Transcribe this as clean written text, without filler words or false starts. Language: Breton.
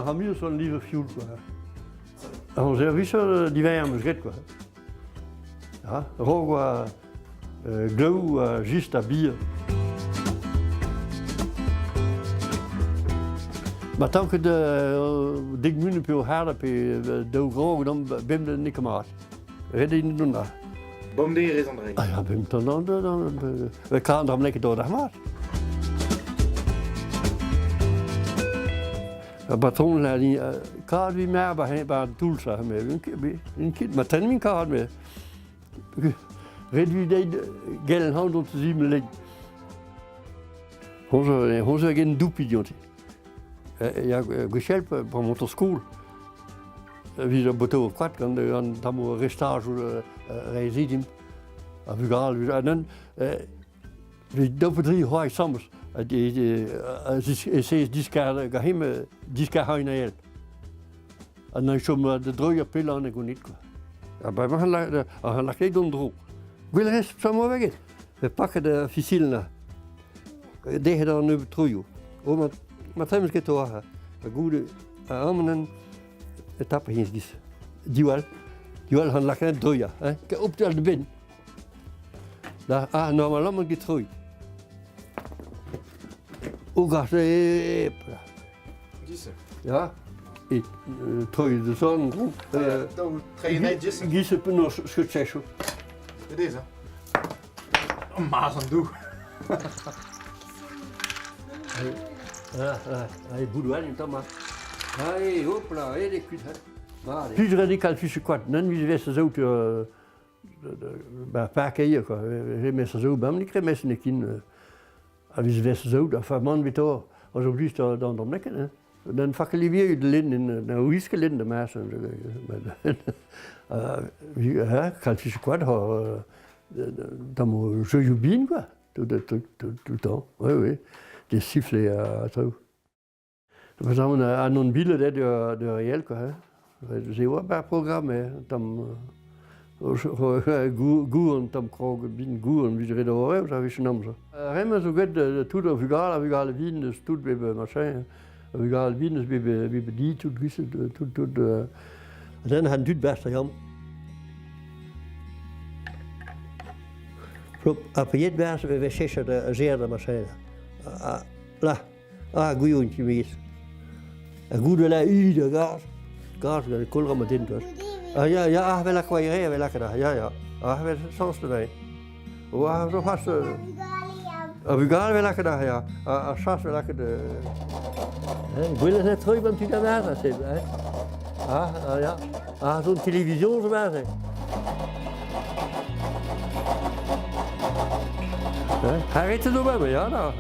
gant ar son livre fioul quoi. An servicher divin am eus graet quoi. Ha, raok oa glaou ha just ha bihan. Ma tamm ket dek munut pe o c'hard pe daou grog dam bemdez n'eo ket mat. Ret eo dont da. Bemdez e rez an dra. Ah ya, bemdez an Kan dram n'eo ket d'ober mat. Ar batron a kad vi mer ba ba an toull sa me un ket ma tenn min kad me. Ret vi deit gell han dont zim lein. Honzo hag en doupi dionti. Ya gwechall pa mont skol. Evit ar botoù koad gant an tammoù restajoù reizidimp. A vugale, ha nann, Evit daou pe dri c'hoari asambles e sez diskar gahim diskar an ael. Ha na chom da droiñ ar pellañ e gonit quoi. Ha bremañ an lakaet d'an dro. Gwell rez chom veget. Ve paket ar fisil na. Dec'het an nebeut troioù. O ma ma tremez ket oa. Ha goude amañ e tap hins gis. Diwall. Diwall han lakaet droiañ, hein. Op de ben. Da, ah, normalement get troit. O gas e... Dise. Ja. E troit de zon. Daou treiñ dise. Gise penaos sketchechoù. Edez, hein. Maz an dou. Ah, ah, ah, boudoual un tamm, Allez, hop là, allez, kuit, hein. Plus radical fiche koad, nan viz vez a zaout Ba parkeier quoi. Mes a zo bam ket mes n'eo kin a viz vez zo da fa man vito a zo just d'an d'an neket hein. Dan fakkel livier de lin in na wiske lin de maas ja kalfische koad ha da mo jeu bin quoi tout tout tout tout le temps. Oui oui. Des sifflets à traoù. An on bilet eo d'ur yel quoi hein. Se oa bar programm eo tamm gouan tamm krog bin gouan vije ret ober eo a-wechoù amzer. Remañ zo bet tout ar vugale, ar vugale vihan eus tout bep machin, ar vugale vihan eus bep bep di, tout gwisket, tout tout den han dud best a Flop, ar pried berzh e vez chechet a zer da machin. Là. Ah, gouion ti vez. Ha goude la u da gaz. Gaz gant kolra ma den tost. Ah ya, ya, ah, vel a re, vel a ya, ya. Ah, vel sans de vei. O, ah, zo fast. A vugale vel a ya. A chas vel a de. Gwelet net terug bent u da waar, hè? Ah, ah, ja. Ah, zo'n television zo waar, hè. Hij reed er door bij me, ja, daar.